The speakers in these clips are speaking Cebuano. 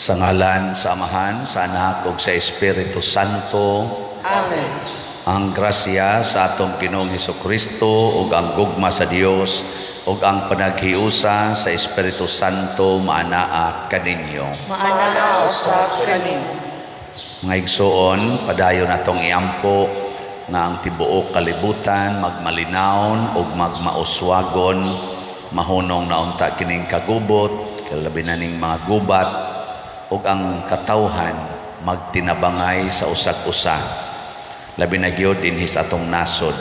Sa ngalan sa Amahan, sa Anak ug sa Espiritu Santo. Amen. Ang grasya sa atong Ginoong Kristo ug ang gugma sa Dios ug ang panaghiusa sa Espiritu Santo maanaa kaninyo. Maanaa usab kanimo. Mga igsoon, padayon atong iampo nga ang tibuok kalibutan magmalinawon ug magmauswagon, mahunong na unta kining kagubot, kalabi na ning mga gubat, ug ang katawhan magtinabangay sa usag-usa, labi na gyud dinhi sa atong nasod.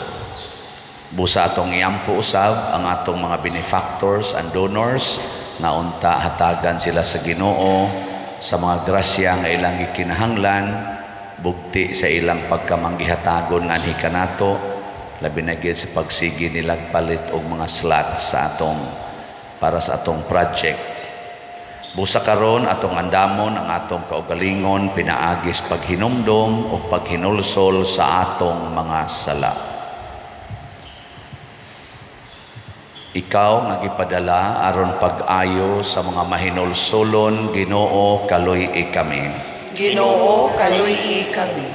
Busa atong iampo usab ang atong mga benefactors and donors nga unta hatagan sila sa Ginoo sa mga grasya nga ilang gikinahanglan bugti sa ilang pagkamanggihatagon nganhi kanato, labi na gyud sa pagsigi nilang palit og mga slots sa atong para sa atong project. Busa karon atong andamon ang atong kaugalingon pinaagi sa paghinumdom o paghinulsol sa atong mga sala. Ikaw nga gipadala aron pag-ayo sa mga mahinulsolon, Ginoo, kaluy-i kami. Ginoo, kaluy-i kami.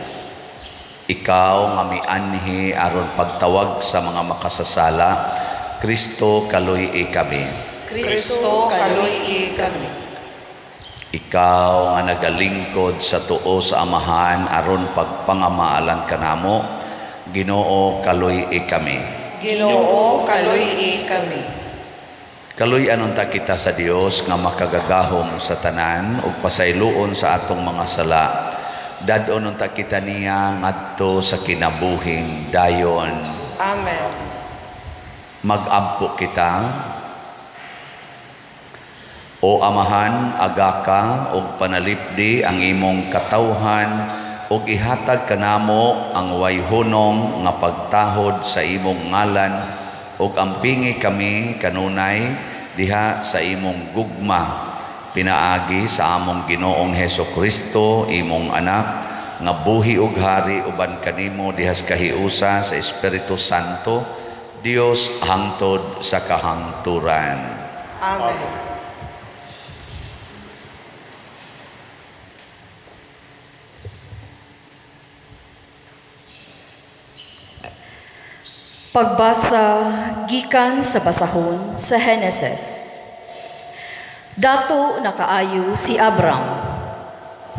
Ikaw nga mianhi aron pagtawag sa mga makasasala, Kristo, kaluy-i kami. Kristo, kaluy-i kami. Ikaw nga nagalingkod sa tuo sa Amahan aron pagpangamaalan kanamo, Ginoo, kaluy-i kami. Ginoo, kaluy-i kami. Kaluy-an unta kita sa Dios nga makagagahom sa tanan ug pasayloon sa atong mga sala. Dad-on unta kita niya ngadto sa kinabuhing dayon. Amen. Mag-ampo kita. O Amahan, agaka og panalipdi ang imong katawhan ug ihatag kanamo ang way hunong nga pagtahod sa imong ngalan ug ampingi kami kanunay diha sa imong gugma pinaagi sa among Ginoong Heso Kristo, imong anak, nga buhi ug hari uban kanimo diha sa kahiusa sa Espiritu Santo, Dios, hangtod sa kahangturan. Amen. Pagbasa gikan sa basahon sa Henesis. Dato nakaayo si Abram.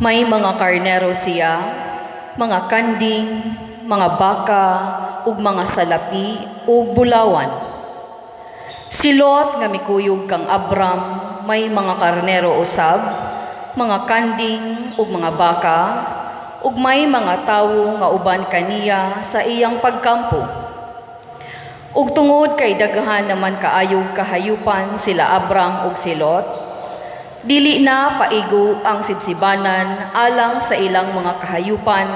May mga karnero siya, mga kanding, mga baka, ug mga salapi ug bulawan. Si Lot nga mikuyog kang Abram, may mga karnero usab, mga kanding ug mga baka, ug may mga tawo nga uban kaniya sa iyang pagkampo. Ug tungod kay daghan naman kaayog kahayupan sila Abram ug si Lot, dili na paigo ang sibsibanan alang sa ilang mga kahayupan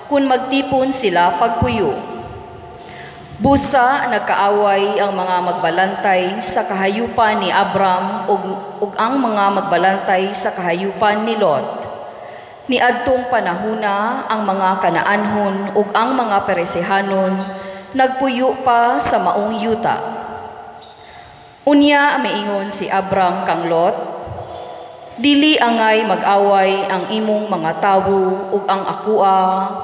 kun magtipon sila pagpuyo. Busa nagkaaway ang mga magbalantay sa kahayupan ni Abram ug ang mga magbalantay sa kahayupan ni Lot. Niadtong panahuna ang mga Kanaanhon ug ang mga Peresehanon nagpuyo pa sa maong yuta. Unya miingon si Abram kang Lot, "Dili angay mag-away ang imong mga tawo ug ang akoa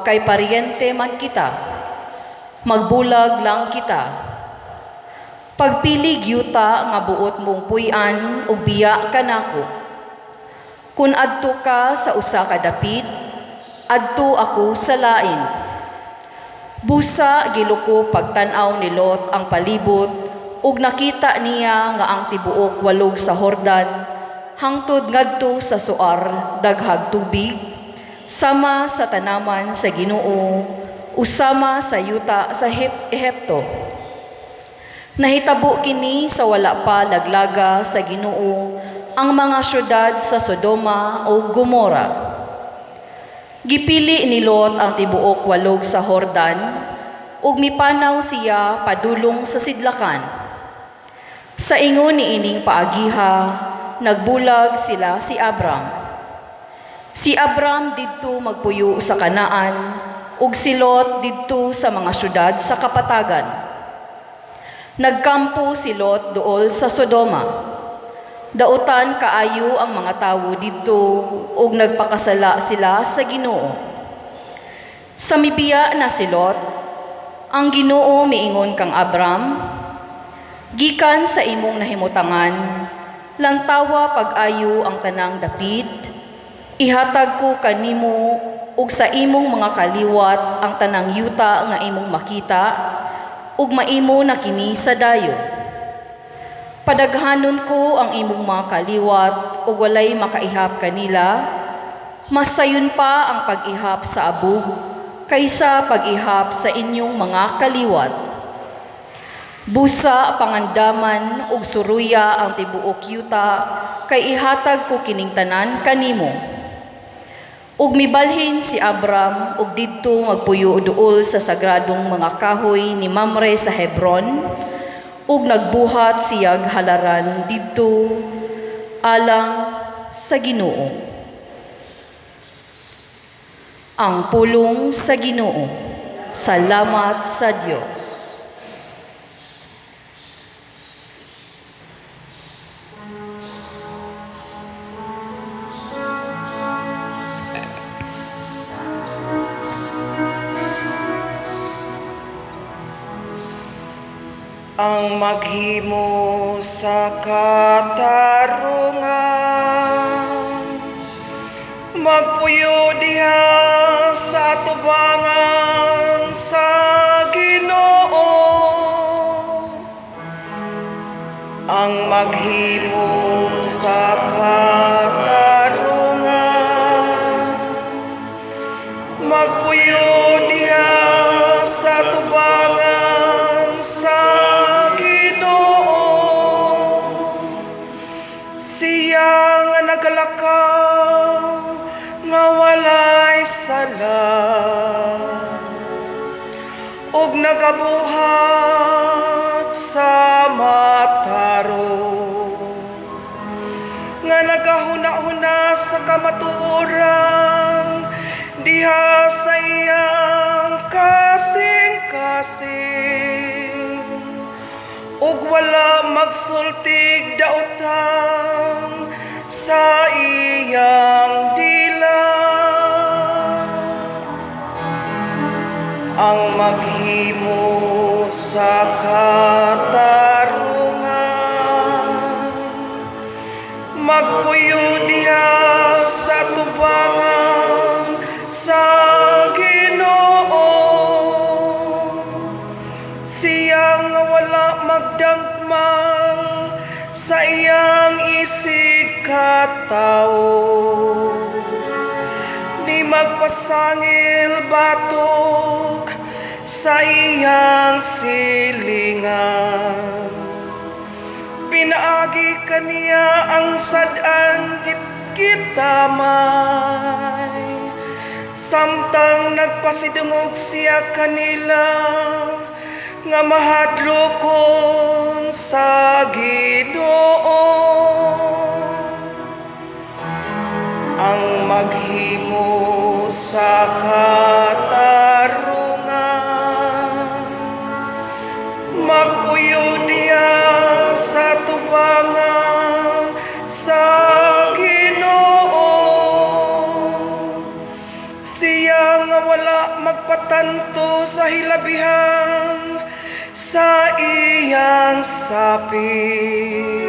kay paryente man kita. Magbulag lang kita. Pagpilig yuta nga buot mong puy-an ug biya kanako. Kun adto ka sa usa ka dapit, adto ako sa lain." Busa giluko pagtan-aw ni Lot ang palibot ug nakita niya nga ang tibuok walog sa Hordan hangtod ngadto sa Soar daghag tubig, sama sa tanaman sa Ginoo, usama sa yuta sa Ehipto. Nahitabo kini sa wala pa laglaga sa Ginoo ang mga syudad sa Sodoma o Gomora. Gipili ni Lot ang tibuok walog sa Hordan ug mipanaw siya padulong sa sidlakan. Sa ingon niining paagiha, nagbulag sila si Abram. Si Abram didto magpuyo sa Kanaan ug si Lot didto sa mga syudad sa kapatagan. Nagkampo si Lot duol sa Sodoma. Dautan kaayo ang mga tawo didto ug nagpakasala sila sa Ginoo. Sa mibiya na si Lot, ang Ginoo miingon kang Abram, "Gikan sa imong nahimutangan, lantawa pag-ayo ang tanang dapit, ihatag ko kanimo ug sa imong mga kaliwat ang tanang yuta nga imong makita, ug maimo na kini sa dayon. Padaghanon ko ang imong mga kaliwat ug walay makaihap kanila, mas sayon pa ang pag-ihap sa abog kaysa pag-ihap sa inyong mga kaliwat. Busa pangandaman ug suruya ang tibuok yuta kay ihatag ko kining tanan kanimo." Ug mibalhin si Abram ug didto magpuyo duol sa sagradong mga kahoy ni Mamre sa Hebron, ug nagbuhat siyag halaran didto alang sa Ginoo. Ang pulong sa Ginoo. Salamat sa Dios. Ang maghimo sa katarungan, magpuyo diha sa atubangan sa Ginoo. Ang maghimo sa katarungan, magpuyo diha sa atubangan sa Ginoo. Siya nga nagalakaw nga walay sala ug nagabuhat sa matarong, nga nagahuna-huna sa kamatuoran diha sa iyang kasing-kasing, ug wala magsultig dautan sa iyang dila. Ang maghimo sa katarungan, magpuyo diha sa tubangan sa Ginoo. Siya nga wala magdangmal sa iyang isig katawo, ni magpasangil batok sa iyang silingan. Pinaagi kaniya ang sad-an gitamay, samtang nagpasidungog siya kanila nga mahadlokon sa Ginoo. Ang maghimo sa katarungan, magpuyo diha sa tubangan sa Ginoo. Siya nga wala magpatanto sa hilabihan sa iyang sapin,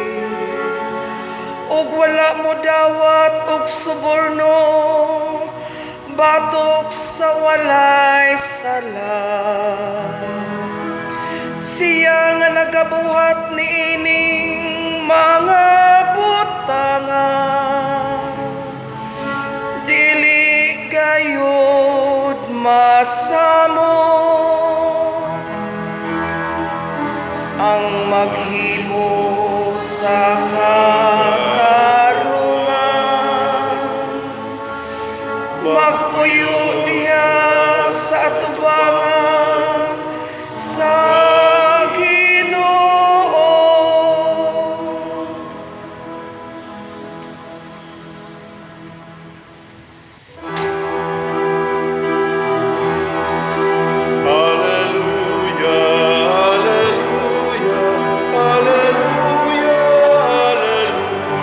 ug wala mo dawat og suborno batok sa walay sala. Siya nga nagabuhat niining mga butanga, dili gayud masamok. Ang maghimo sa katarungan, magpuyo diha sa atubangan sa Ginoo. Alleluia, alleluia, alleluia, alleluia.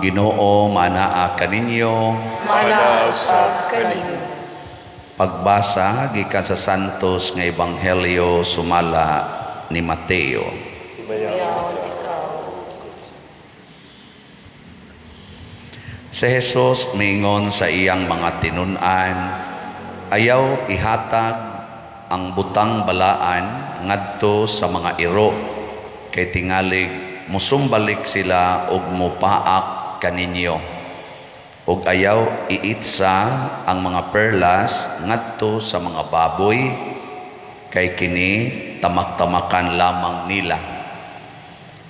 Ginoo maanaa kaninyo. Maanaa usab kanimo. Pagbasa gikan sa Santos nga Ebanghelyo sumala ni Mateo. Himayaon ikaw, O Kristo. Si Jesus miingon sa iyang mga tinun-an, ayaw ihatag ang butang balaan ngadto sa mga iro, kay tingalig musumbalik sila og mopaak kaninyo. Ug ayaw iitsa ang mga perlas ngadto sa mga baboy, kay kini tamak-tamakan lamang nila.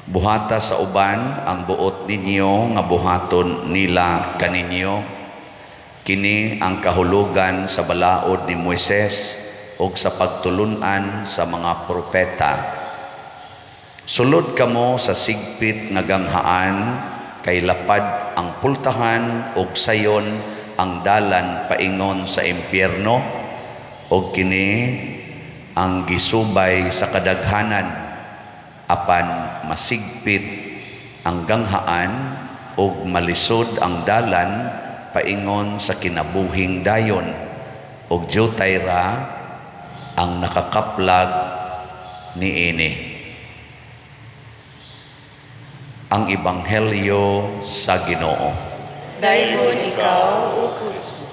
Buhata sa uban ang buot ninyo nga buhaton nila kaninyo. Kini ang kahulugan sa balaod ni Moises ug sa pagtulun-an sa mga propeta. Sulod kamo sa sigpit nga ganghaan, kay lapad ang pultahan ug sayon ang dalan paingon sa impyerno, ug kini ang gisubay sa kadaghanan, apan masigpit ang ganghaan ug malisod ang dalan paingon sa kinabuhing dayon, ug jutay ra ang nakakaplag niini. Ang Ebanghelyo sa Ginoo. Daygon ikaw, O Kristo.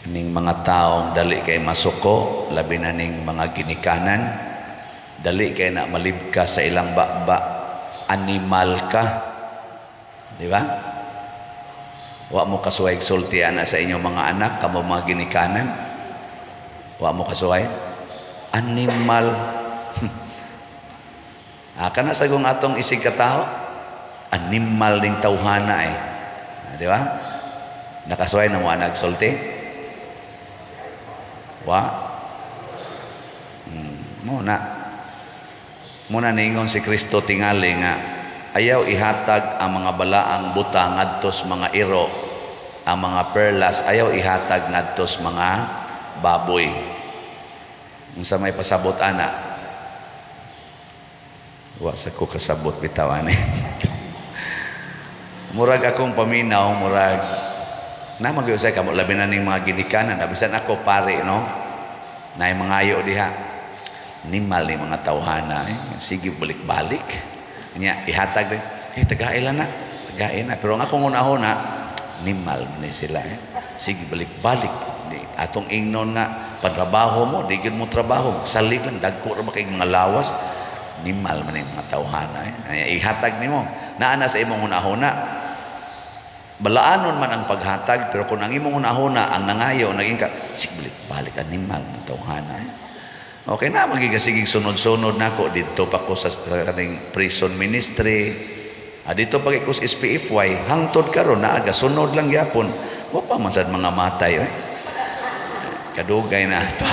Ning mga taong dali kay masuko, labi na ning mga ginikanan, dali kay na malibka sa ilang baba, animal ka. Di ba? Wa mo kasuway sulti ana sa inyong mga anak, kamo mga ginikanan. Wa mo kasuway? Animal. Kana sagong atong isig katao, animal ning tawhana eh. Di ba? Nakasuway na mo nagsulti? Wa? Muna. Muna ningon si Kristo tingali nga ayaw ihatag ang mga balaang buta ngadtos mga iro, ang mga perlas ayaw ihatag ngadtos mga baboy. Unsa may pasabot ana? Wa sa ko kasabot bitaw ani. Murag akong paminaw, murag na magyusay kamo labi na ning mga ginikanan, bisan ako pare no. Naay mangayo diha. Nimal ni mga tawhana eh. Sige balik-balik. Nya ihatag eh tagae lang na, tagae na. Pero ang akong unahon na nimal ni sila eh. Sige balik-balik. Di, atong ingnon nga pantrabaho mo, di gyud mo trabaho, salig lang dagko ra ba kay mga lawas. Nimal man yung mga tawhana eh. Ay, ihatag nimo. Naa na sa imong hunahuna. Balaanon man ang paghatag, pero kung ang imong hunahuna ang nangayo naging ka, sige balik-balik animal mga tawhana eh. Okay na, magigasigig sunod-sunod nako didto pa ko sa kaning prison ministry. Dito pa kay sa SPFY, hangtod karon naa gasunod lang gyapon. Wa pa man sad mga matay eh. Kadugay na ato.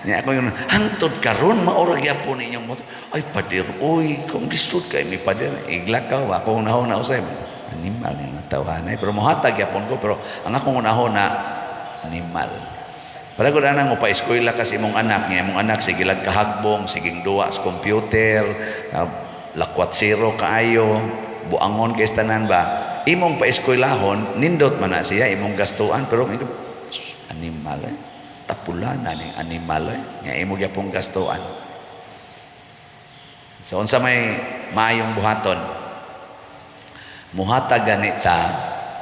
Nya ako yun, hangtod karon maura gyapon inyong motor. Ay pader oy, kung lisod kay mi pader, iglakaw ako unahon na usay. Animal yung tawhanay, pero mohatag gyapon ko, pero ang akong unahon na animal. Para ko na mo pa-eskwela kasi imong anak, niya imong anak sige lang kahagbong, sige duwa sa computer, lakwat zero kaayo, buangon kay tanan ba. Imong pa-eskwelahon, nindot man na siya imong gastuan, pero animal eh. Tapula na ning animal eh. Nga imo gyapong gastuan. So unsa may maayong buhaton? Muhatag ganita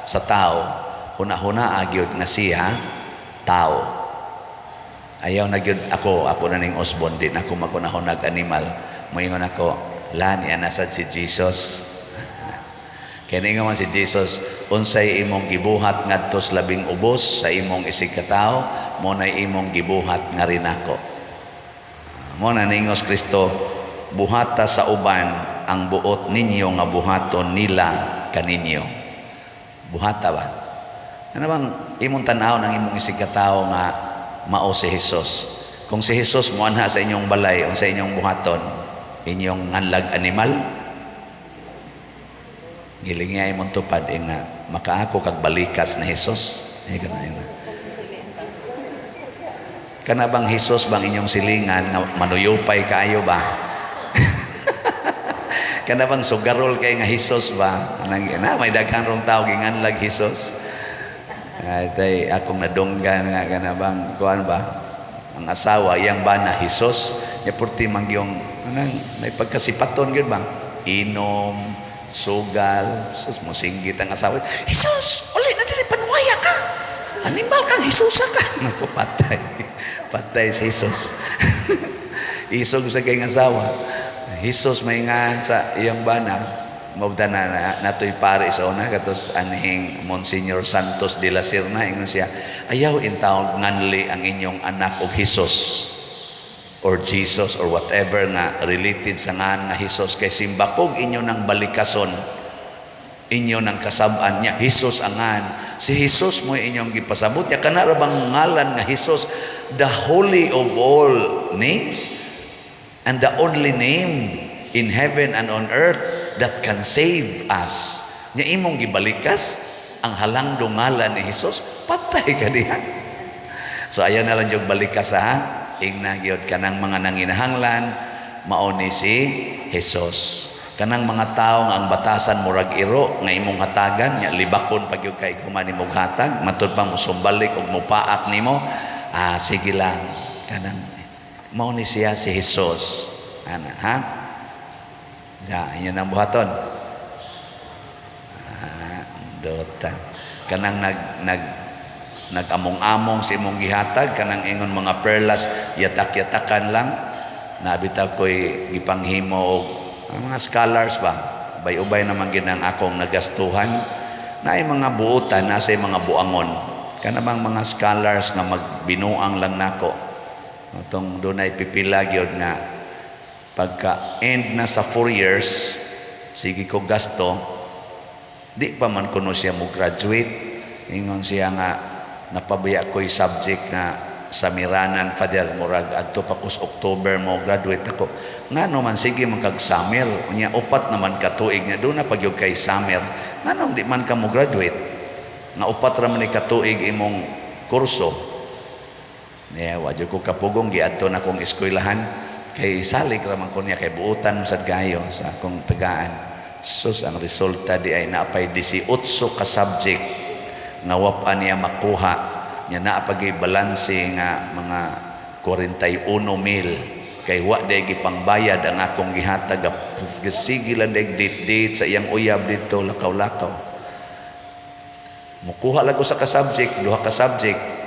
sa tao, huna-huna agyod nga siya tao. Ayaw na gyud ako, ako na ning Osborne, di na ako magunahunag animal. Moingon ako, lani anasad si Jesus. Kaya ningon man si Jesus, unsay imong gibuhat ngadto sa labing ubos sa imong isig katawo, mo nay imong gibuhat nga rin ako. Mo na ningos Kristo, buhata sa uban ang buot ninyo nga buhaton nila kaninyo. Buhata ba? Ano bang imong tan-aw ng imong isig katawo nga mao si Jesus? Kung si Jesus moanha sa inyong balay, unsa inyong buhaton? Inyong nganlag animal? Giling niya imong tupad ing na makaako kag balikas ni Jesus. Ay kana ina. Kana bang Jesus bang inyong silingan nga manuyupay kaayo ba? Kana bang sugarol kay nga Jesus ba? Anang na may daghan rong tao ginganlag Jesus. Ay, tay akong nadunggan nga kana bang kuan ba? Ang asawa iyang bana Jesus, nya purti man gyung anang may pagkasipaton gyud ba? Inom, sugal, sus, mosinggit ang asawa. "Jesus, uli na diri, panuwaya ka. Animal kang Jesusa ka." Naku, patay. Patay si Jesus. Isog sa kayong asawa. Jesus may nga sa iyang bana. Mabda na, na natoy pare sa una katos anhing Monsignor Santos de la Serna, ingon siya, "Ayaw intawon nganli ang inyong anak og Jesus or Jesus or whatever nga related sa ngan nga Jesus, kay simbakog inyo ng balikason, inyo ng kasab-an niya Jesus ang ngan, si Jesus mo inyong gipasabot niya. Kana ra bang ngalan nga Jesus, the holy of all names and the only name in heaven and on earth that can save us. Nya imong gibalikas ang halangdong ngalan ni Jesus, patay ka diha." So ayaw na lang yung balikas, ha. Ingna gyud kanang mga nanginahanglan, mao ni si Jesus. Kanang mga tao nga ang batasan murag iro nga imong hatagan nya libakon pag gyud kay human nimong hatag, matud pa mosumbalik og mopaak nimo, ah, sige lang, kanang mao ni siya si Jesus. Ana ha? Ja, inyo nang buhaton. Ah, dota. Kanang nag nag nag-among-among sa imong gihatag, kanang ingon mga perlas, yatak-yatakan lang. Nabitaw ko'y gipanghimo og ang mga scholars ba. Bay-ubay naman ginang akong nagastuhan. Naay mga buutan, nasa mga buangon. Kana bang mga scholars nga magbinuang lang nako. Itong dunay pipila gyud nga pagka end na sa 4 years, sige ko gasto, di pa man kuno siya mo graduate. Ingon siya nga, "Napabaya ko'y subject nga sa Miranan, Father, murag adto pa kus October mo graduate ako." "Ngano man sige man kag summer? Unya upat naman ka tuig nga doon na pagyud kay summer. Nganong di man ka mo graduate? Nga upat ra man ni ka tuig imong kurso." Yeah, wa jud ko kapugong, giadto na akong eskwelahan kay salig ra man ko niya kay buutan sad kayo sa akong tagaan. Sus, ang resulta di ay naapay 18 ka subject nga wa pa niya makuha nya, naa pagay balanse nga mga 41 mil kay wa day gipangbayad ang akong gihatag. Sige lang day date date sa iyang uyab dito, lakaw-lakaw, mukuha lang ko sa ka subject, duha ka subject.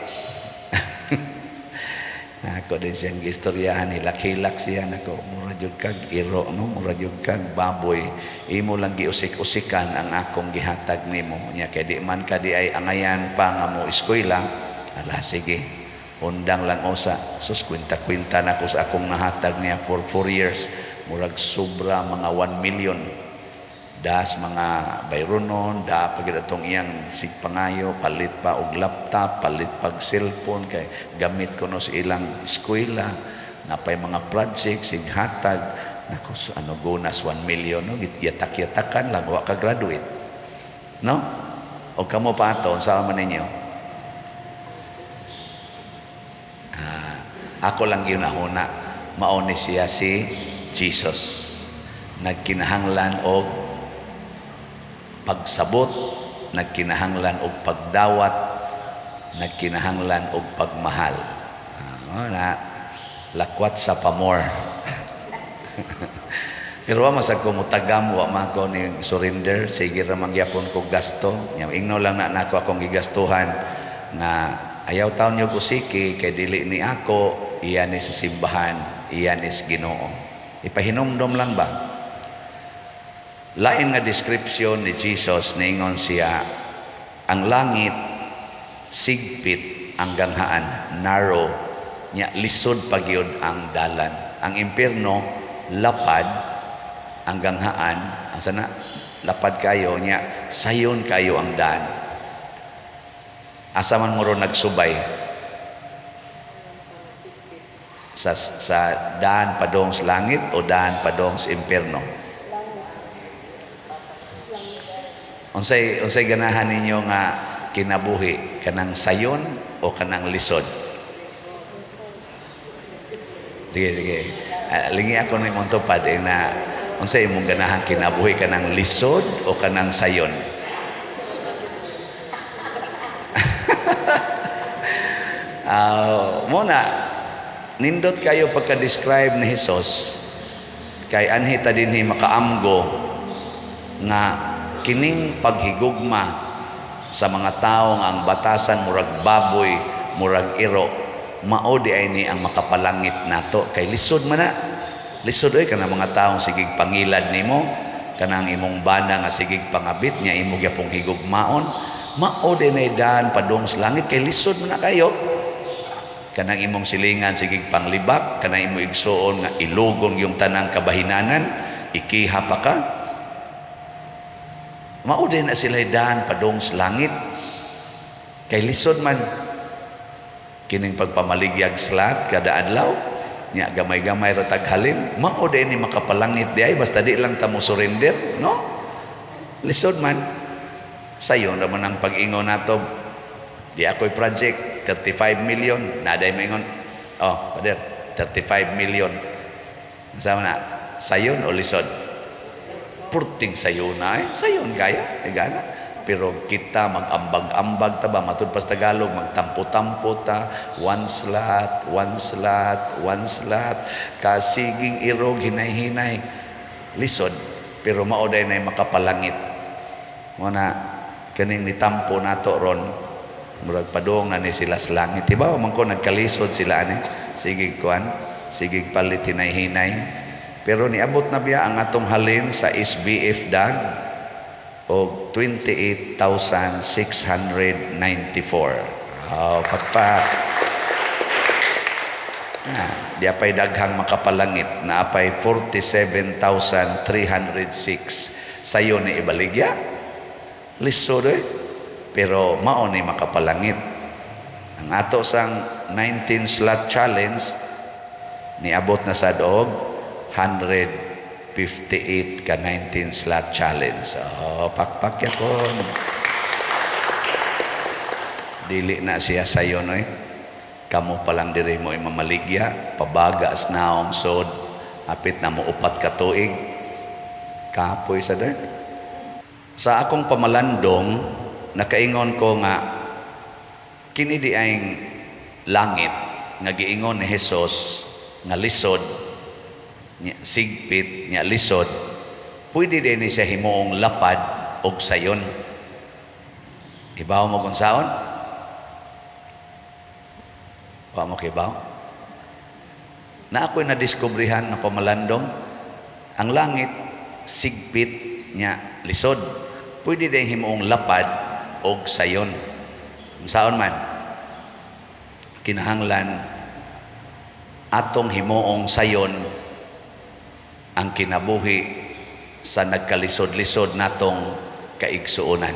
Ako din siyang gistoryahan, hilak-hilak siya nako, "Mura jud kag iro, no, mura jud kag baboy, imo lang giusik-usikan ang akong gihatag nimo nya kay di man ka di ay angayan pa nga mo eskwela. Ala, sige, undang lang usa." Sus, kwenta-kwenta na ko sa akong nahatag niya for 4 years, murag sobra mga 1 million das mga bayronon da pag atong iyang sigpangayo, palit pa og laptop, palit pag cellphone kay gamit ko no sa ilang eskwela, napay mga project sighatag nako. So, ano gunas 1 million, no, yatak-yatakan lang, wa ka graduate, no? O kamo pa ato, unsa man ninyo? Ah, ako lang yun nahuna, mao ni siya si Jesus, nagkinahanglan og pagsabot, nagkinahanglan og pagdawat, nagkinahanglan og pagmahal. Ah, na lakwat sa pamor. Pero wa masag ko mutagam, wa man ko ni surrender, sige ra man gyapon ko gasto. Nya ingno lang na nako akong gigastuhan nga ayaw taon nyo usiki kay dili ni ako, iya ni sa simbahan, iya ni sa Ginoo. Ipahinumdom lang ba? Lain nga description ni Jesus, niingon siya, ang langit sigpit ang ganghaan, narrow, nya lisod pagyud ang dalan. Ang impierno lapad ang ganghaan, ang sana lapad kayo nya sayon kayo ang daan. Asa man mo ron nagsubay? Sa daan padong sa langit o daan padong sa impierno? Unsay unsay ganahan ninyo nga kinabuhi, kanang sayon o kanang lisod? Sige, sige. Lingi ako ni imong tupad eh, na unsa imong ganahan kinabuhi, kanang lisod o kanang sayon? Mo na nindot kayo pagka-describe ni Jesus kay anhi ta dinhi makaamgo nga kining paghigugma sa mga tawo nga ang batasan murag baboy, murag iro, mao di ay ni ang makapalangit nato kay lisod man na. Lisod oy kanang mga taong sigig pangilad nimo, kanang imong bana nga sigig pangabit nya imo gyapong higugmaon, mao di nay daan padung sa langit kay lisod man na kayo. Kanang imong silingan sigig panglibak, kanang imong igsuon nga ilugon yung tanang kabahinanan, ikiha pa ka. Mao din na sila daan padung sa langit. Kay lisod man kining pagpamaligyag slat kada adlaw, nya gamay-gamay ra taghalin, mao din ni makapalangit di ay basta di lang ta mo surrender, no? Lisod man. Sayon ra man ang pag-ingon nato. Di ako'y project 35 million, naday maingon, oh, pader, 35 million. Sama na, sayon o lisod? Purting sayon na eh. Sayon kaya, igana. Pero kita mag-ambag-ambag ta ba, matud pa sa Tagalog, magtampo-tampo ta, one slot, one slot, one slot, kasiging irog, hinay-hinay. Lisod, pero mao day na makapalangit. Muna, kaning nitampo nato ron, murag padung na ni sila sa langit. Diba? Man ko nagkalisod sila ani. Sige kuan, sige palit hinay-hinay. Pero niabot na biya ang atong halin sa SBF dag og 28,694. Oh, pakpak. Ah, di apay daghang makapalangit na apay 47,306. Sayo ni ibaligya. Lisod eh. Pero mao ni makapalangit. Ang ato sang 19 slot challenge niabot na sad og 158 ka 19 slot challenge. Oh, pakpak yakon. Dili na siya sayo noy. Kamo pa lang diri mo imamaligya, pabaga as naong sod, hapit na mo 4 ka tuig. Kapoy sa day. Sa akong pamalandong, nakaingon ko nga kini di ay langit nga giingon ni Jesus nga lisod nya sigpit nya lisod, pwede din ni siya himuong lapad og sayon. Ibaw mo kung saon? Wa mo kibaw? Na ako'y nadiskubrihan nga pamalandong ang langit sigpit nya lisod, pwede din himuong lapad og sayon. Saon man kinahanglan atong himuong sayon ang kinabuhi sa nagkalisod-lisod natong kaigsuonan.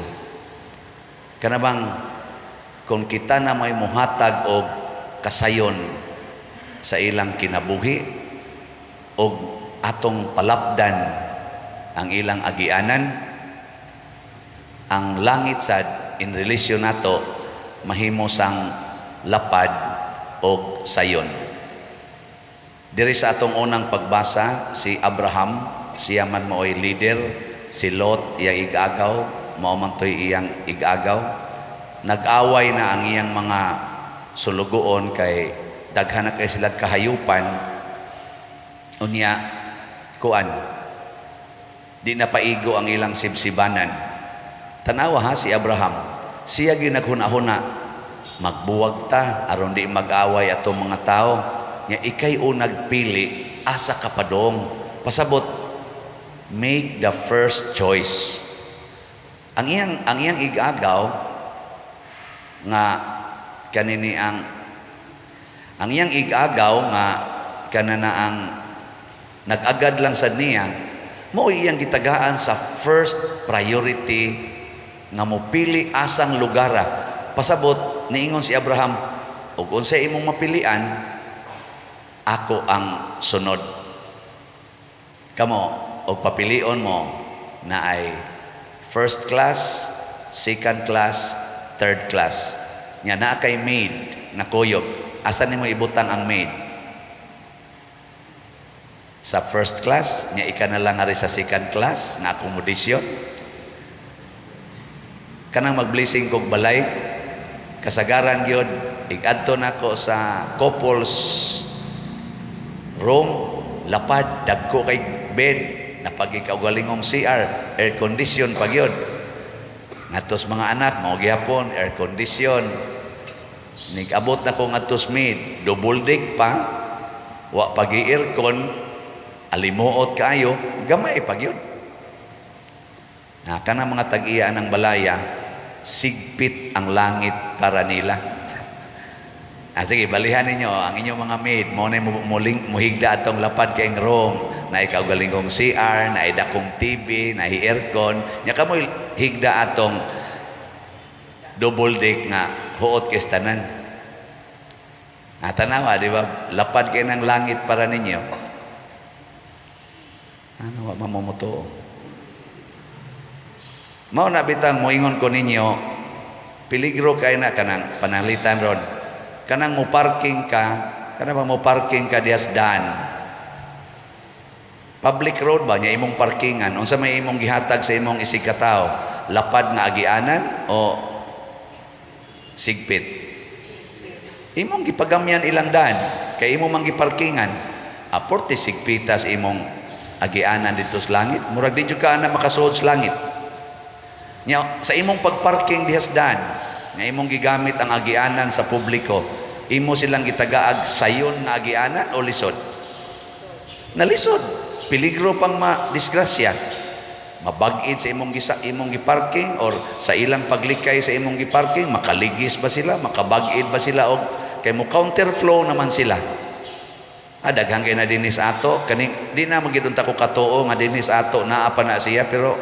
Kanabang kung kita na may muhatag og kasayon sa ilang kinabuhi og atong palapdan ang ilang agianan, ang langit sad in relation nato mahimo sang lapad og sayon. Diri sa atong unang pagbasa, si Abraham, siya man maoy leader, si Lot iyang igagaw, mao man toy iyang igagaw. Nag-away na ang iyang mga sulugoon kay daghan na kay sila kahayupan. Unya kuan, di na paigo ang ilang sibsibanan. Tanawa ha si Abraham, siya ginaghuna-huna, magbuwag ta aron di mag-away atong mga tao. Nya ikay o nagpili asa ka padong. Pasabot, make the first choice. Ang iyang igagaw nga kanini ang iyang igagaw nga kanana ang nag-agad lang sad niya, mao iyang gitagaan sa first priority nga mopili asang lugara. Pasabot, niingon si Abraham, og unsay imong mapilian, ako ang sunod. Kamo, og papilion mo na ay first class, second class, third class. Nya naa kay maid nga kuyog. Asa nimo ibutang ang maid? Sa first class, nya ika na lang ari sa second class nga accommodation. Kanang mag-blessing kog balay, kasagaran gyud igadto nako sa couples room, lapad, dagko kay bed, napagikaugalingong CR, air condition pa gyud. Ngadtos mga anak, mao gihapon air condition. Nigabot na ko ngadtos maid, double deck pa, wa pa gi-aircon, alimuot kaayo, gamay pa gyud. Na kanang mga tag-iya ng balaya, sigpit ang langit para nila. Sige, balihan ninyo ang inyong mga maid, mo na muling muhigda atong lapad kay room, na kaugalingong CR, na dakong TV, na aircon, nya kamoy higda atong double deck nga huot kay tanan. Ah, tanawa, di ba? Lapad kay ng langit para ninyo. Ano, wa mamumuto. Mao na bitang moingon ko ninyo, peligro kay na kanang pananglitan ron. Kanang mo parking ka, kanang ba mo parking ka dihas daan. Public road ba nya imong parkingan? Unsa may imong gihatag sa imong isig katawo? Lapad nga agianan o sigpit? Imong gipagamyan ilang daan kay imo mang giparkingan. Aporte sigpitas imong agianan dito sa langit. Murag di jud ka na makasuod sa langit. Nya sa imong pagparking dihas daan, nga imong gigamit ang agianan sa publiko, imo silang gitagaag sayon nga agianan o lisod? Nalisod. Peligro pang ma-disgrasya. Mabag-id sa imong gisa, imong giparking or sa ilang paglikay sa imong giparking, makaligis ba sila, makabag-id ba sila og kay mo counterflow naman sila. Ah, daghan kay na dinhi sa ato kaning di na magyud unta ko katuo nga dinhi sa ato naa pa na siya, pero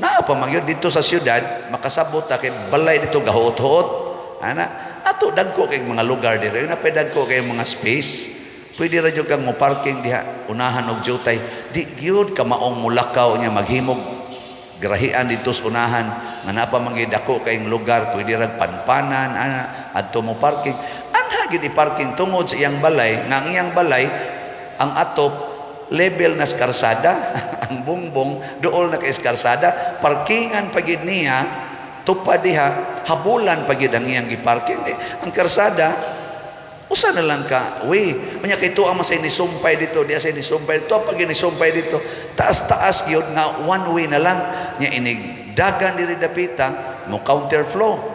naa pa man gyud dito sa syudad. Makasabot ta kay balay dito gahuot-huot ana ato, dagko kay mga lugar diri na pa, dagko kay mga space, pwede ra jud kang mo parking diha unahan og jutay. Di gyud ka maong mulakaw niya maghimog grahian dito sa unahan nga naa pa man gyud dako kayong lugar, pwede ra panpanan ana adto mo parking. Anha gyud i-parking tungod sa iyang balay, nga ang iyang balay ang atop level na sa karsada, ang bongbong dool na kay sa karsada, parkingan pa gyud niya tupad diha, habulan pa gyud ang iyang giparking. Di, ang karsada usa na lang ka way. Unya kay tuwa man say nisumpay dito, diya say nisumpay dito, pag nisumpay dito, taas-taas gyud nga one way na lang nya. Inig dagan diri dapita, mo counterflow,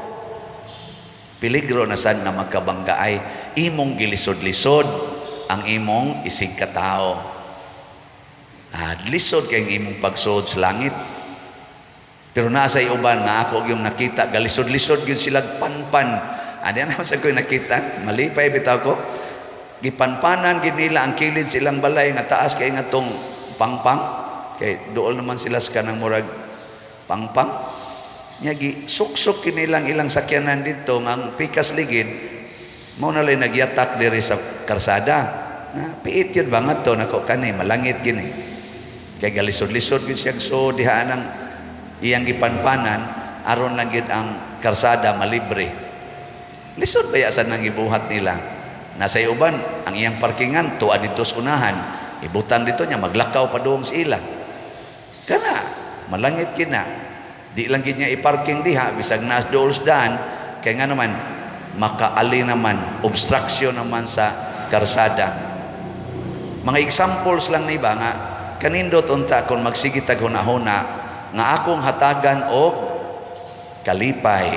peligro na sad nga magkabanggaay. Imong gilisod-lisod ang imong isig katao. Ah, lisod kay imong pagsuod sa langit. Pero nasa uban nga ako yung nakita, galisod-lisod gyud sila panpan. Ani naman sa ko nakita, malipay bitaw ko. Gipanpanan gid nila ang kilid silang balay nga taas kay nga tong pangpang, kay dool naman sila sa kanang murag pangpang. Nya gi suksok kinilang ilang sakyanan dito nga ang pikas ligid mao na lay nagyatak diri sa karsada. Na piit yun ba nga to nako kani malangit gini. Kay galisod-lisod gid siya so diha nang iyang gipanpanan aron lang gid ang karsada malibre. Lisod baya sa nang gibuhat nila. Nasa uban, ang iyang parkingan tuwa dito sa unahan. Ibutang dito niya, maglakaw pa doon sa ila. Kana, malangit kina. Di lang gid niya i-parking diha, bisag naas dool sa daan, kay nga naman, makaali naman, obstruction naman sa karsada. Mga examples lang ni ba nga, kanindot unta kung magsige tag huna-huna, nga akong hatagan og kalipay,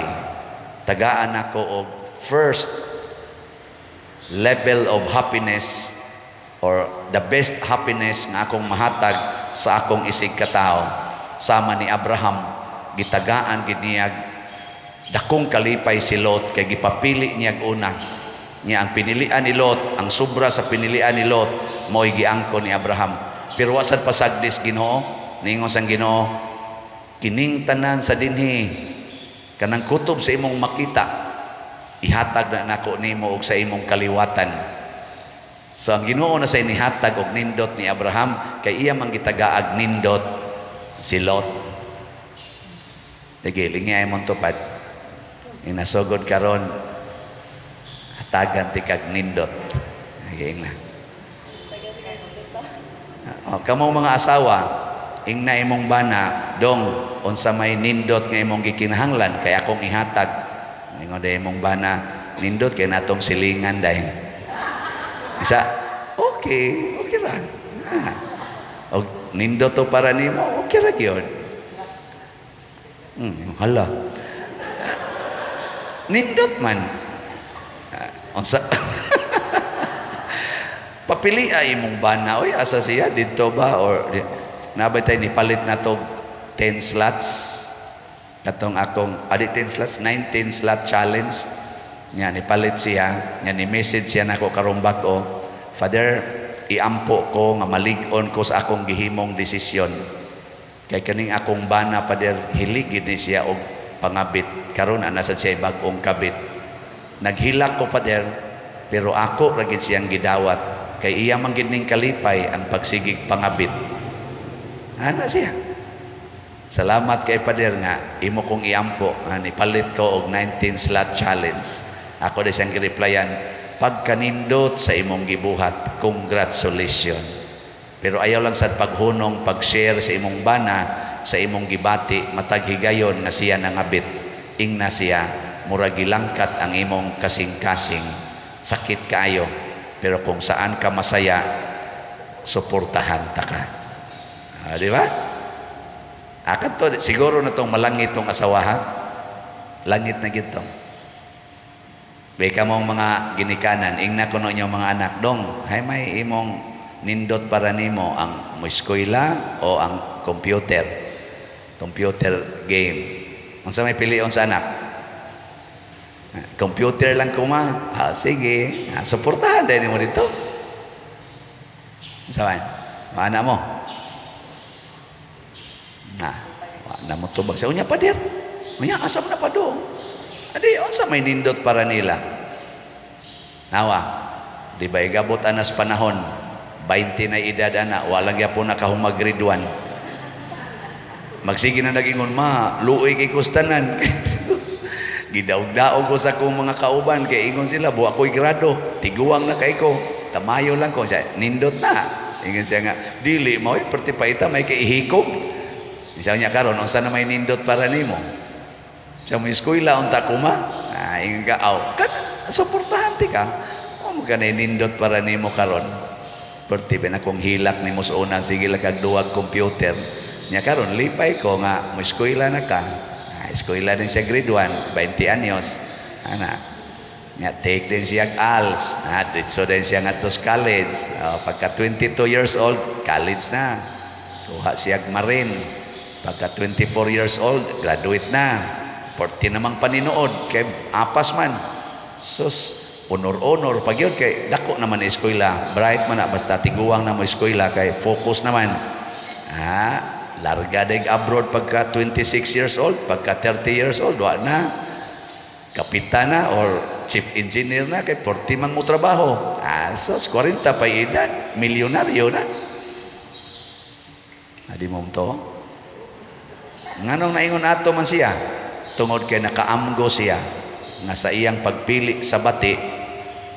tagaan ako og first level of happiness or the best happiness nga akong mahatag sa akong isig katao. Sama ni Abraham, gitagaan gid niya dakong kalipay si Lot kay gipapili niya una niya. Ang pinilian ni Lot, ang sobra sa pinilian ni Lot, mo'y giangkon ni Abraham. Pero wa sad pasagdis Ginoo. Ningon sang Ginoo, kining tanan sa dinhi kanang kutob sa imong makita, ihatag na nako nimo og sa imong kaliwatan. So ang Ginoo na sa inihatag og nindot ni Abraham kay iya man gitagaag nindot si Lot. Sige, lingay mong tupad. Inasugod karon, hatagan ti kag nindot. Sige na. Oh, kamong mga asawa, ingna imong bana, "Dong, unsa may nindot nga imong gikinahanglan kay akong ihatag?" Ingon day imong bana, "Nindot kay natong silingan day." Isa, okay, okay ra. Ah. Og nindot to para nimo, okay ra gyud. Hala. Nindot man. Ah, unsa papili ay imong bana, oy, asa siya dito ba or nabay tay nipalit na to 10 slots katong akong adi 10 slots, 19 slot challenge nya. Nipalit siya nya, ni message siya nako karong bag-o, "Father, iampo ko nga malig-on ko sa akong gihimong desisyon kay kaning akong bana, Pader, hilig gid ni siya og pangabit. Karon ana sa siya bag-ong kabit. Naghilak ko, Pader, pero ako ra gid siyang gidawat kay iya man gid ning kalipay ang pagsigig pangabit." Ana siya. "Salamat kay Pader nga imo kong iampo nga nipalit ko og 19 slot challenge." Ako di siyang gireplyan, "Pagkanindot sa imong gibuhat, congratulations. Pero ayaw lang sad paghunong pag-share sa imong bana sa imong gibati matag higayon nga siya nangabit. Ingna siya, mura gilangkat ang imong kasing-kasing. Sakit kaayo, pero kung saan ka masaya, suportahan ta ka." Ah, di ba? Akad to, siguro na tong malangit tong asawa, ha? Langit na gito. Beka mong mga ginikanan, ingna kuno inyo mga anak, "Dong, hay may imong nindot para nimo, ang mo eskwela o ang computer? Computer game." Unsa may pilion sa anak? "Computer lang ko, ma." Ah, sige. Ah, suportahan din mo dito. Unsa man? Mana mo? Na, wa na mo tubag. Sa unya, Pader. Unya, asa mo na pa dong? Adi, unsa may nindot para nila? Nawa, di ba igabot anas panahon, 20 na edad ana, walang gyapon nakahumag grade 1. Magsige na nagingon, "Ma, luoy kay kustanan. Gidaog-daog ko sa akong mga kauban kay ingon sila, buwa ko'y grado, tiguang na kay ko, tamayo lang ko." Siya, "Nindot na." Ingon siya nga, "Dili mo, perti pa ita, may kaihikog." Siya niya karon, "Unsa na may nindot para nimo? Sa mo eskwela unta kuma?" Ah, ingon ka, "Aw, kan suportahan ti ka. O mo kanay nindot para nimo karon. Perti pa na kung hilak nimo sa una, sige lang kag duwag computer." Nya karon lipay ko nga mo eskwela na ka. Ah, eskwela din siya grade 1, 20 anyos. Ana. Nya take din siya ALS. Ah, ditso din siya ngadto sa college. Oh, pagka 22 years old, college na. Kuha siya marine. Pagka 24 years old, graduate na. 40 namang paninood kay apas man. Sus, honor-honor pag yun kay dako naman eskwela. Bright man na, basta tiguang na mo eskwela kay focus naman. Ah, larga deg abroad pagka 26 years old, pagka 30 years old, wa na. Kapitan na or chief engineer na kay 40 man mo trabaho. Ah, sos 40 pa edad, milyonaryo na. Adi mo to? Nganong naingon ato man siya? Tungod kay nakaamgo siya nga sa iyang pagpili sa bati,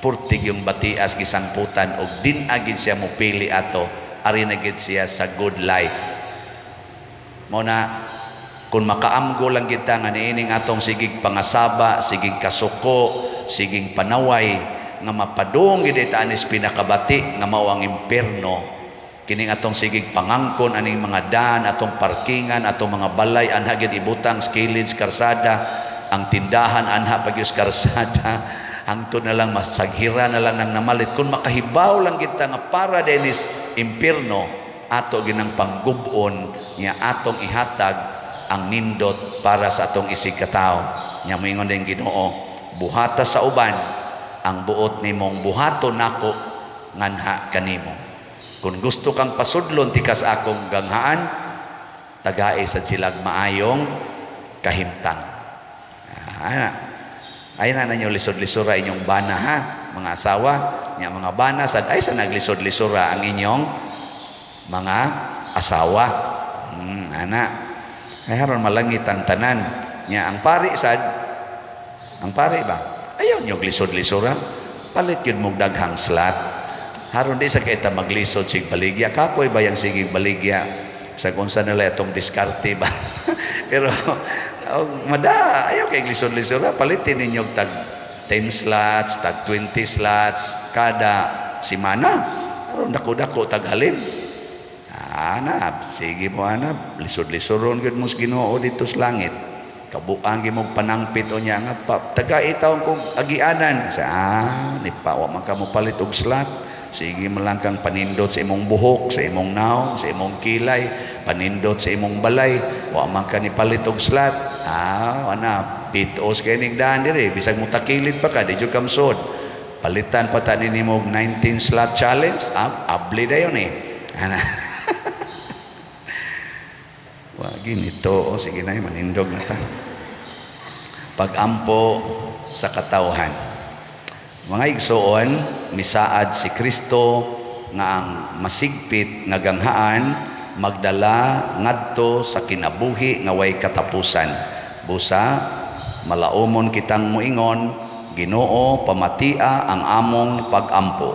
purtig yung batias gisangputan og din agid siya mopili ato, ari na gid siya sa good life. Mo na kung makaamgo lang kita nga niining atong sigig pangasaba, sigig kasuko, sigig panaway nga mapadung gid ita anis pinakabati nga mao ang impierno, kining atong sigig pangangkon aning mga daan, atong parkingan, atong mga balay anha gid ibutang sa kilid sa karsada, ang tindahan anha pag karsada, hangtod na lang masaghira na lang nang namalit. Kung makahibaw lang kita nga para dinis impierno, ato ginang panggubon niya, atong ihatag ang nindot para sa atong isig katawo. Nya moingon din Ginoo, "Buhata sa uban ang buot nimong buhaton nako nganha kanimo. Kung gusto kang pasudlon tikas akong ganghaan, tagae sad silag maayong kahimtang." Ah, ana. Ay na ninyo lisod-lisura inyong bana ha, mga asawa, nya mga bana sad ay sa naglisod-lisura ang inyong mga asawa. Ana. Ay haron malangit ang tanan. Nya ang pari sad, ang pari ba? Ayaw niyo lisod-lisura. Palit yun mong daghang slot. Haron di sa kita maglisod sig baligya. Kapoy ba yang sige baligya? Sa kung saan nila itong diskarte ba? Pero, oh, mada, ayaw kay lisod-lisod. Palitin ninyo tag 10 slots, tag 20 slots, kada simana. Aron dako-dako tag halin. Ana, sige mo ana, lisod-lisoron gyud mo sa Ginoo dito sa langit. Kabuang gyud mo panangpit o niya nga pa, taga itaw kong agianan. Sa ni pa wa man ka mo palit og slot. Sige mo lang kang panindot sa imong buhok, sa imong naong, sa imong kilay, panindot sa imong balay. Wa man ka ni palit og slot. Ana, pitos kay ning daan dire, bisag mo takilid pa ka, di jud kamsod. Palitan pa ta nimo og 19 slot challenge, abli dayon eh. Ana. Wa ginito, o sige na, manindog na ta. Pagampo sa katawhan. Mga igsoon, misaad si Kristo nga ang masigpit nga ganghaan magdala ngadto sa kinabuhi nga way katapusan. Busa malaumon kitang moingon, Ginoo, pamatia ang among pagampo.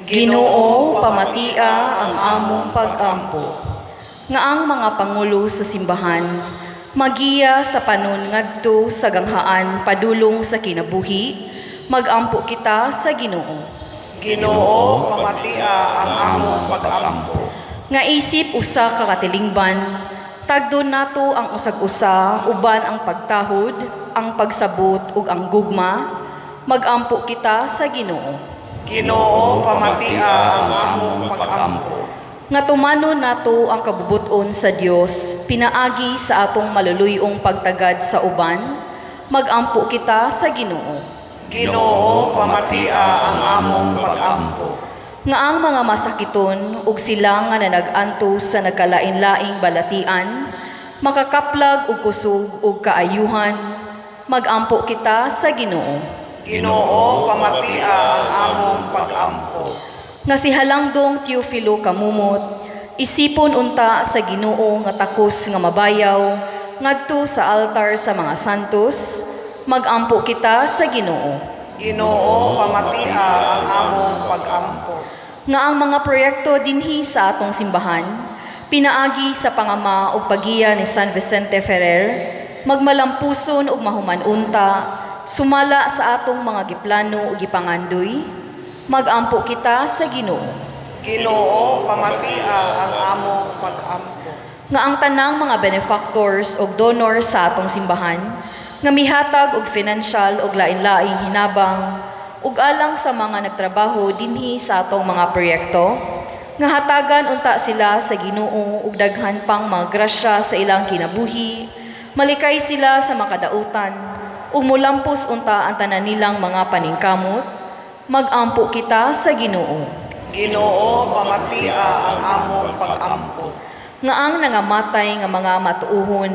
Ginoo, pamatia ang among pagampo. Nga ang mga pangulo sa simbahan magiya sa panon ngadto sa ganghaan padulong sa kinabuhi, magampo kita sa Ginoo. Ginoo, pamatia ang among pagampo. Nga isip usa ka katilingban, tagdon nato ang usag-usa uban ang pagtahod, ang pagsabot ug ang gugma, magampo kita sa Ginoo. Ginoo, pamatia ang among pagampo. Nga tumanon nato ang kabubuton sa Dios pinaagi sa atong maluluyong pagtagad sa uban, magampo kita sa Ginoo. Ginoo, pamatia ang among pagampo. Nga ang mga masakiton ug sila nga nanag-antos sa nagkalain-laing balatian, makakaplag og kusog ug kaayuhan, magampo kita sa Ginoo. Ginoo, pamatia ang among pagampo. Nga si Halangdong Teofilo Camomot, isipon unta sa Ginoo nga takos nga mabayaw ngadto sa altar sa mga santos, magampo kita sa Ginoo. Ginoo, pamatia ang among pagampo. Nga ang mga proyekto dinhi sa atong simbahan, pinaagi sa pangama ug pagiya ni San Vicente Ferrer, magmalampuson ug mahuman-unta, sumala sa atong mga giplano ug gipangandoy, magampo kita sa Ginoo. Ginoo, pamatia ang among pagampo. Nga ang tanang mga benefactors ug donors sa atong simbahan, nga mihatag og financial ug lain-laing hinabang, ug alang sa mga nagtrabaho dinhi sa atong mga proyekto, nga hatagan unta sila sa Ginoo ug daghan pang mga grasya sa ilang kinabuhi, malikay sila sa makadautan, ug mulampos unta ang tanan nilang mga paningkamot, magampo kita sa Ginoo. Ginoo, pamatia ang among pagampo. Nga ang nangamatay nga mga matuohon,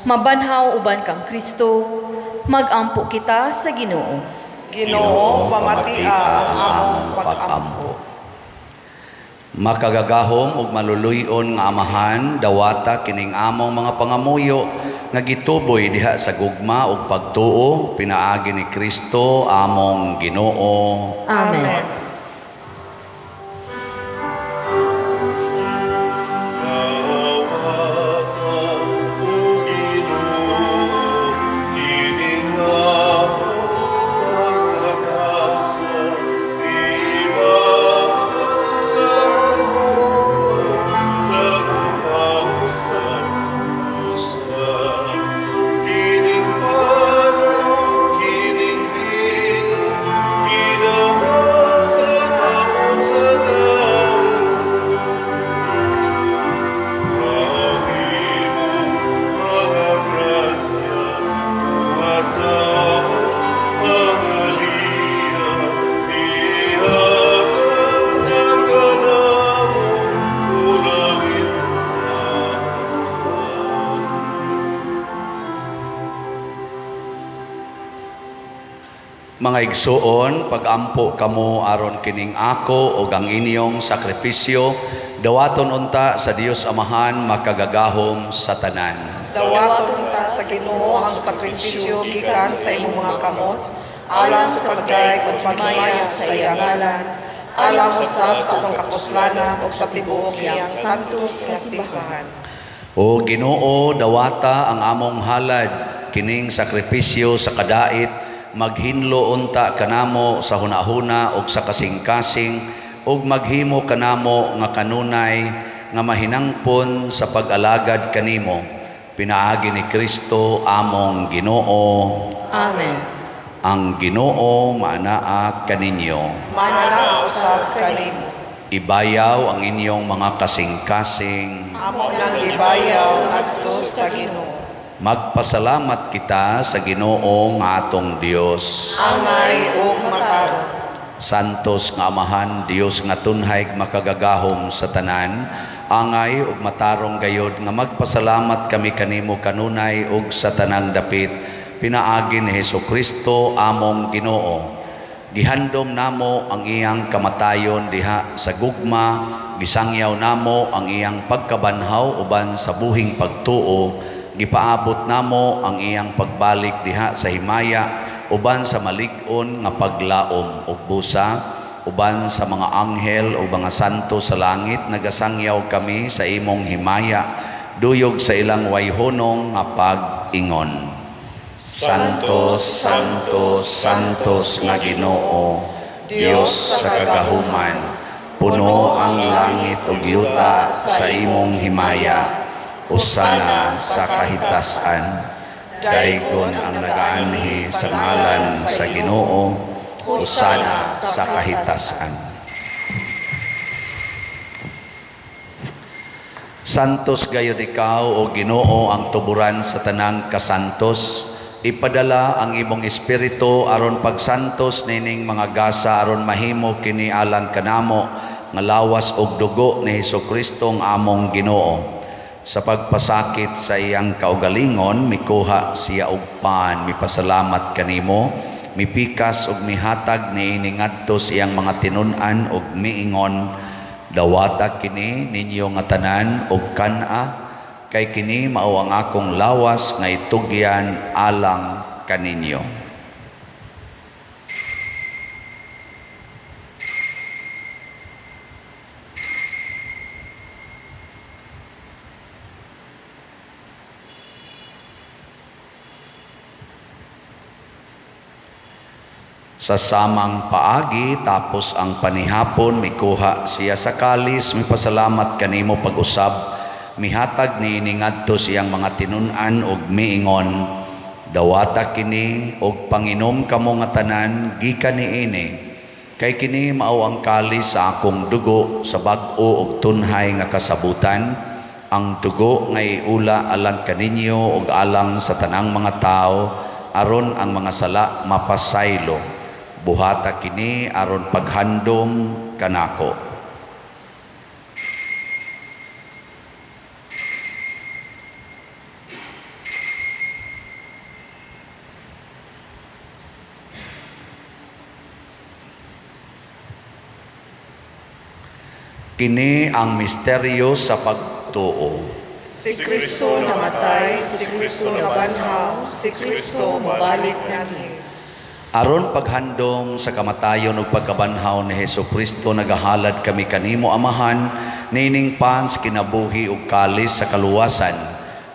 mabanhaw uban kang Kristo, magampo kita sa Ginoo. Ginoo, pamatia ang among pagampo. Makagagahom ug maluluy-on nga Amahan, dawata kining among mga pangamuyo nga gituboy diha sa gugma ug pagtuo pinaagi ni Kristo among Ginoo. Amen. Amen. Mga igsuon, pagampo kamo aron kining ako ug ang inyong sakripisyo, dawaton unta sa Dios Amahan makagagahom sa tanan. Dawaton unta sa Ginoo ang sakripisyo gikan sa imong mga kamot, alang sa pagdayeg ug paghimaya sa iyang ngalan, Alang usab sa atong kapuslanan ug sa tibuok niyang santos nga simbahan. O Ginoo, dawata ang among halad kining sakripisyo sa kadait, maghinlo unta kanamo sa hunahuna ug sa kasing-kasing ug maghimo kanamo nga kanunay nga mahinangpon sa pag-alagad kanimo pinaagi ni Kristo among Ginoo. Amen. Ang Ginoo maanaa kaninyo. Maanaa usab kanimo. Ibayaw ang inyong mga kasing-kasing. Amo nang gibayaw ngadto sa Ginoo. Magpasalamat kita sa Ginoo nga atong Dios. Angay ug matarong. Santos nga Amahan, Dios nga tunhay makagagahom sa tanan, angay ug matarong gayod nga magpasalamat kami kanimo kanunay ug sa tanang dapit pinaagi ni Hesukristo among Ginoo. Gihandom namo ang iyang kamatayon diha sa gugma, gisangyaw namo ang iyang pagkabanhaw uban sa buhing pagtuo, gipaabot namo ang iyang pagbalik diha sa himaya uban sa malig-on nga paglaom ug busa uban sa mga anghel o mga santo sa langit nagasangyaw kami sa imong himaya duyog sa ilang wayhonong nga pag-ingon. Santos, Santos, Santos nga Ginoo, Dios sa kagahuman, puno ang langit ug yuta sa imong himaya. Hosana sa kahitasan. Daygon ang nagaanhi sa ngalan sa Ginoo. Hosana sa kahitasan. Santos gayud ikaw o Ginoo ang tuburan sa tanang kasantos. Ipadala ang imong espiritu aron pagsantos nining mga gasa aron mahimo kini alang kanamo nga lawas ug dugo ni Hesukristo ang among Ginoo. Sa pagpasakit sa iyang kaugalingon, mikuha siya og pan, mipasalamat kanimo, mipikas ug mihatag niini ngadto sa iyang mga tinun-an ug miingon, dawata kini ninyo nga tanan ug kan-a, kay kini mao ang akong lawas nga itugyan alang kaninyo. Sa samang paagi, tapos ang panihapon, mikuha siya sa kalis, mipasalamat kanimo pag-usab, mihatag niini ngadto siyang mga tinun-an ug miingon, dawata kini og panginom kamo nga tanan gikan niini, kay kini mao ang kalis sa akong dugo sa bag-o ug tunhay nga kasabutan, ang dugo nga iula alang kaninyo ug alang sa tanang mga tawo aron ang mga sala mapasaylo. Buhata kini aron paghandom kanako. Kini ang misteryo sa pagtuo. Si Kristo namatay, si Kristo nabanhaw, si Kristo mobalik nganhi. Aron paghandom sa kamatayon ug pagkabanhaw ni Hesukristo, nagahalad kami kanimo Amahan, nining pan sa kinabuhi ug kalis sa kaluwasan.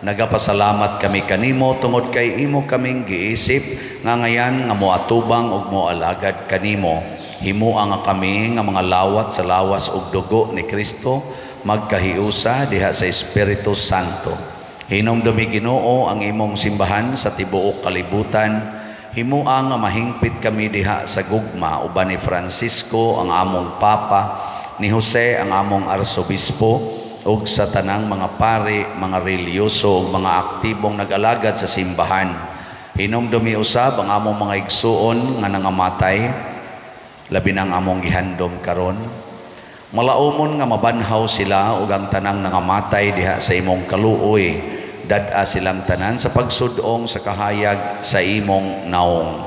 Nagapasalamat kami kanimo tungod kay imo kaming giisip nga ngayan nga moatubang ug moalagad kanimo. Himoa nga kami nga mga lawat sa lawas ug dugo ni Kristo, magkahiusa diha sa Espiritu Santo. Hinumdumi Ginoo ang imong simbahan sa tibuok kalibutan. Himoa nga mahingpit kami diha sa gugma uban ni Francisco ang among Papa, ni Jose ang among Arsobispo, ug sa tanang mga pari, mga relihiyoso ug mga aktibong nag-alagad sa simbahan. Hinumdumi usab ang among mga igsuon nga nangamatay, labi na ang among gihandom karon. Malaumon nga mabanhaw sila ug ang tanang nangamatay diha sa imong kaluoy. Dad-a silang tanan sa pagsudong sa kahayag sa imong naong.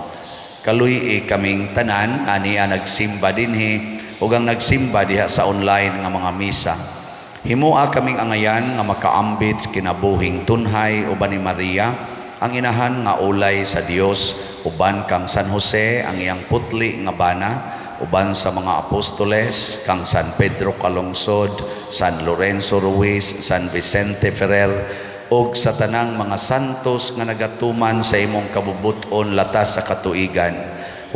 Kaluy-i kaming tanan ania nagsimba dinhi ug ang nagsimba diha sa online nga mga misa. Himoa kaming angayan nga makaambit sa kinabuhing tunhay uban ni Maria, ang inahan nga ulay sa Dios, uban kang San Jose ang iyang putli nga bana, uban sa mga apostoles kang San Pedro Calungsod, San Lorenzo Ruiz, San Vicente Ferrer ug sa tanang mga santos nga nagatuman sa imong kabubut-on latas sa katuigan.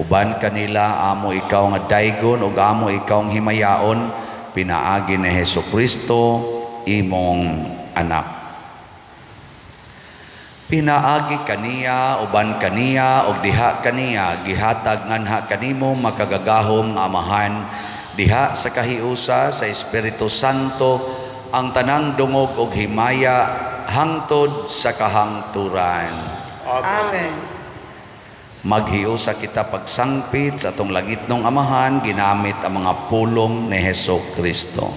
Uban kanila amo ikaw nga daygon ug amo ikaw nga himayaon pinaagi ni Hesukristo imong anak. Pinaagi kaniya, uban kaniya, ug diha kaniya, gihatag nganha kanimo makagagahom nga Amahan, diha sa kahiusa sa Espiritu Santo, ang tanang dungog ug himaya hangtod sa kahangturan. Amen. Maghiusa kita pagsangpit sa atong langitnong Amahan, ginamit ang mga pulong ni Heso Kristo.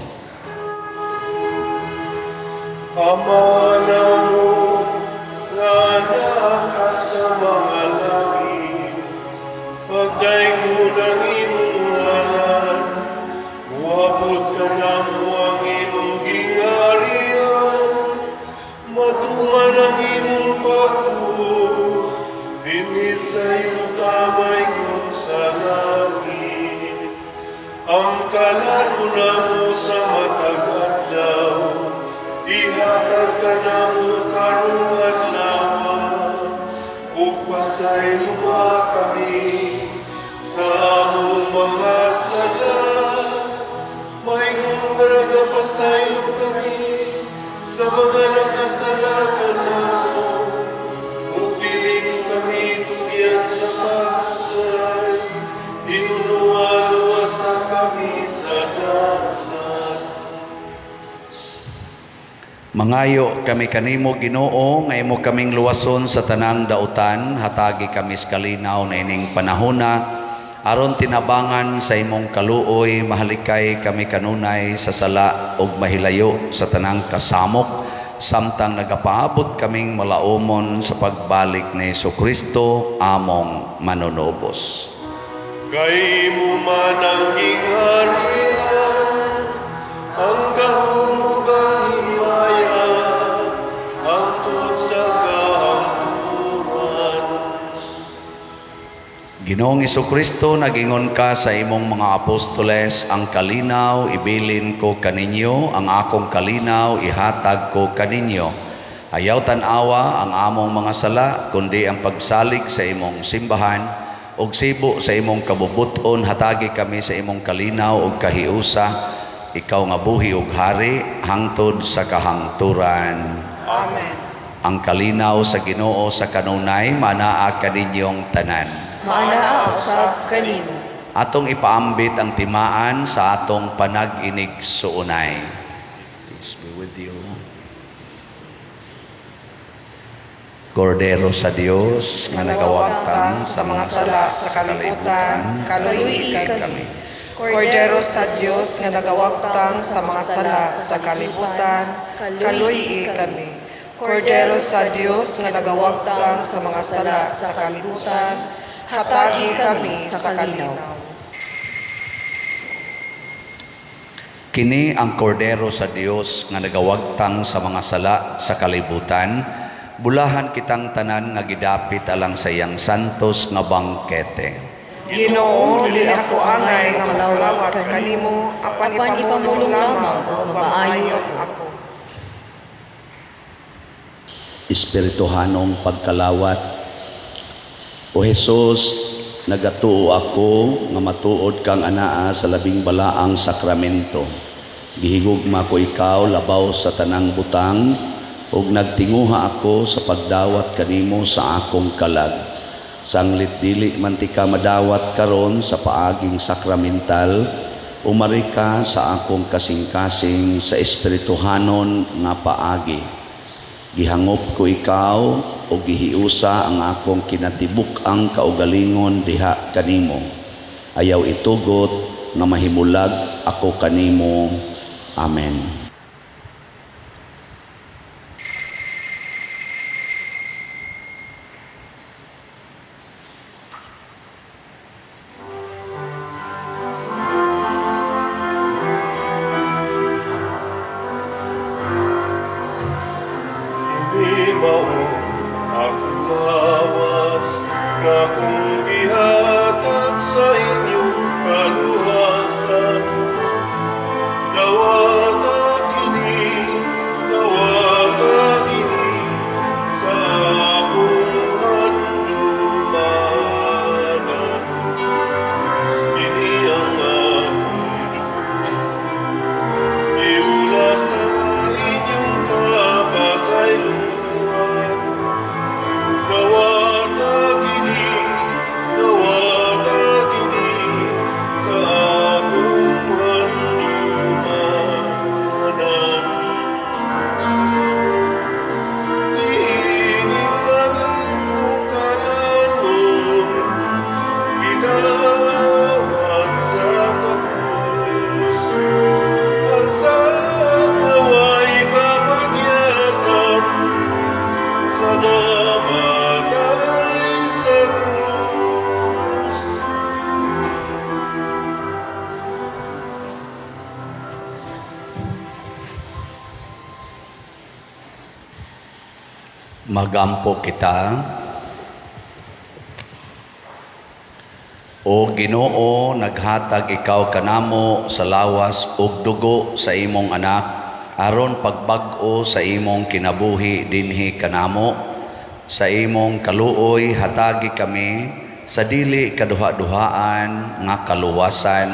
Ama namo nga naa ka sa mga langit, pagdaygon ang imong ngalan, muabot kanamo ang imong gingharian, matuman ang imong pagbuot, dinhi sa yuta maingon sa langit. Ang kalan-on namo sa matag adlaw, ihatag kanamo karong adlaw, ug pasayloa kami sa among mga sala, maingon nga nagapasaylo kami sa mga nakasala kanamo, ug dili kami tugyan sa pagsulay, hinunoa luwasa kami sa daotan. Mangayo kami kanimo, Ginoo, nga imo kaming luwason sa tanang dautan, hatagi kami sa kalinaw na ining panahona aron tinabangan sa imong kaluoy mahalikay kami kanunay sa sala ug mahilayo sa tanang kasamok samtang nagapaabot kaming malaumon sa pagbalik ni Hesukristo among manunubos. Kay imo man ang gingharian, ang gahom ug ang himaya, hangtod sa kahangturan. Ginoong Hesukristo, nagingon ka sa imong mga apostoles, "Ang kalinaw ibilin ko kaninyo, ang akong kalinaw ihatag ko kaninyo." Ayaw tan-awa ang among mga sala, kundi ang pagsalig sa imong simbahan, ug sibo sa imong kabubut-on hatagi kami sa imong kalinaw ug kahiusa, ikaw nga buhi ug hari hangtod sa kahangturan. Amen. Ang kalinaw sa Ginoo sa kanunay manaa kaninyong tanan. Maanaa usab kanimo. Atong ipaambit ang timaan sa atong panag-inigsuonay. Peace be with you. Kordero sa Dios nga nagawagtang sa mga sala sa kalibutan, kaluy kami. Kordero sa Dios nga nagawagtang sa mga sala sa kalibutan, kaluy kami. Kordero sa Dios nga nagawagtang sa mga sala sa kalibutan, hatagi kami sa kalinaw. Kini ang kordero sa Dios nga nagawagtang sa mga sala sa kalibutan. Bulahan kitang tanan nga gidapit alang sa iyang santos nga bangkete. Ginoo, dili ako angay nga mokalawat kanimo, apan ipamulong lamang ug maayo ako. Espirituhanong pagkalawat. O Jesus, nagatuo ako nga matuod kang anaa sa labing balaang sakramento. Gihigugma ko ikaw labaw sa tanang butang, ug nagtinguha ako sa pagdawat kanimo sa akong kalag. Sanglit dili man ti ka madawat karon sa paaging sakramental, umari ka sa akong kasing-kasing sa espirituhanon nga paagi. Gihangop ko ikaw o gihiusa ang akong kinatibuk-ang kaugalingon diha kanimo. Ayaw itugot nga mahimulag ako kanimo. Amen. Kini mao akong lawas nga akong gihatag sa inyong kaluoy. Sa namatay sa krus. Magampo kita. O Ginoo, naghatag ikaw kanamo sa lawas ug dugo sa imong anak aron pagbag-o sa imong kinabuhi dinhi kanamo. Sa imong kaluoy, hatagi kami sa dili kaduha-duhaan nga kaluwasan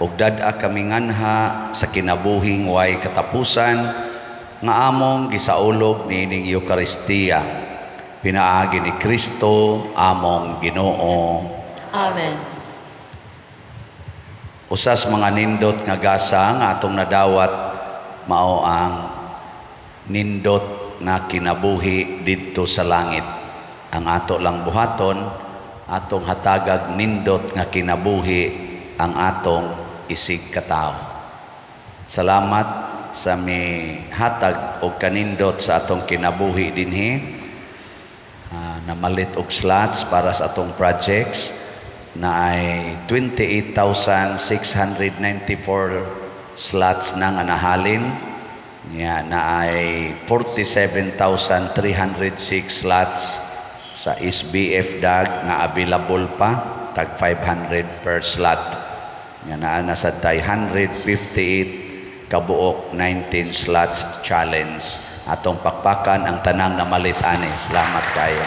ug dad-a kami nganha sa kinabuhing way katapusan nga among gisaulog niining Eukaristiya, pinaagi ni Kristo among Ginoo. Amen. Usas mga nindot nga gasa nga atong nadawat mao ang nindot nga kinabuhi didto sa langit. Ang ato lang buhaton, atong hatagag nindot nga kinabuhi ang atong isig katawo. Salamat sa mi hatag og kanindot sa atong kinabuhi dinhi. Namalit og slots para sa atong projects na ay 28,694 slots na nga nahalin niya, na ay 47,306 slots sa SBF DAG nga available pa, tag 500 per slot nga naa na sad tay 158 kabuok 19 slots challenge. Atong pakpakan ang tanang namalit ani. Salamat kayo.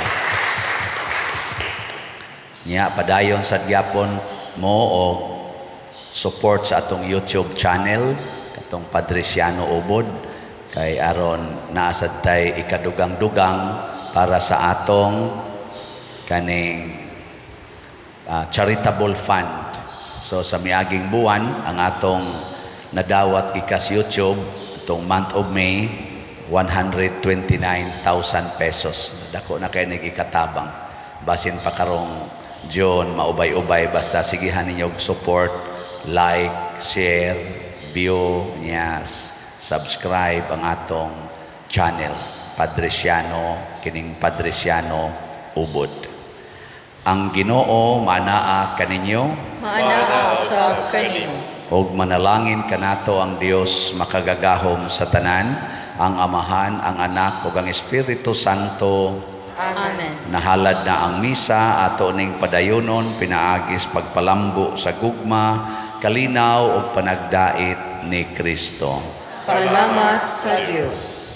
Nya padayon sad gyapon mo og support sa atong YouTube channel, katong Padriciano Ubod, kay aron naa sad tay ikadugang-dugang para sa atong kaning charitable fund. So sa miaging buwan, ang atong nadawat ikas YouTube atong month of May, 129,000 pesos. Dako na kay ikatabang. Basin pa karong June maubay-ubay, basta sigihan ninyo og support, like, share, view, yes, subscribe ang atong channel Padriciano, kining Padriciano Ubod. Ang Ginoo manaa kaninyo. Maanaa usab kanimo. Ug manalangin kanato ang Dios makagagahom sa tanan, ang Amahan, ang Anak ug ang Espiritu Santo. Amen. Nahalad na ang misa, ato ning padayonon pinaagis pagpalambo sa gugma, kalinaw ug panagdait ni Kristo. Salamat sa Dios.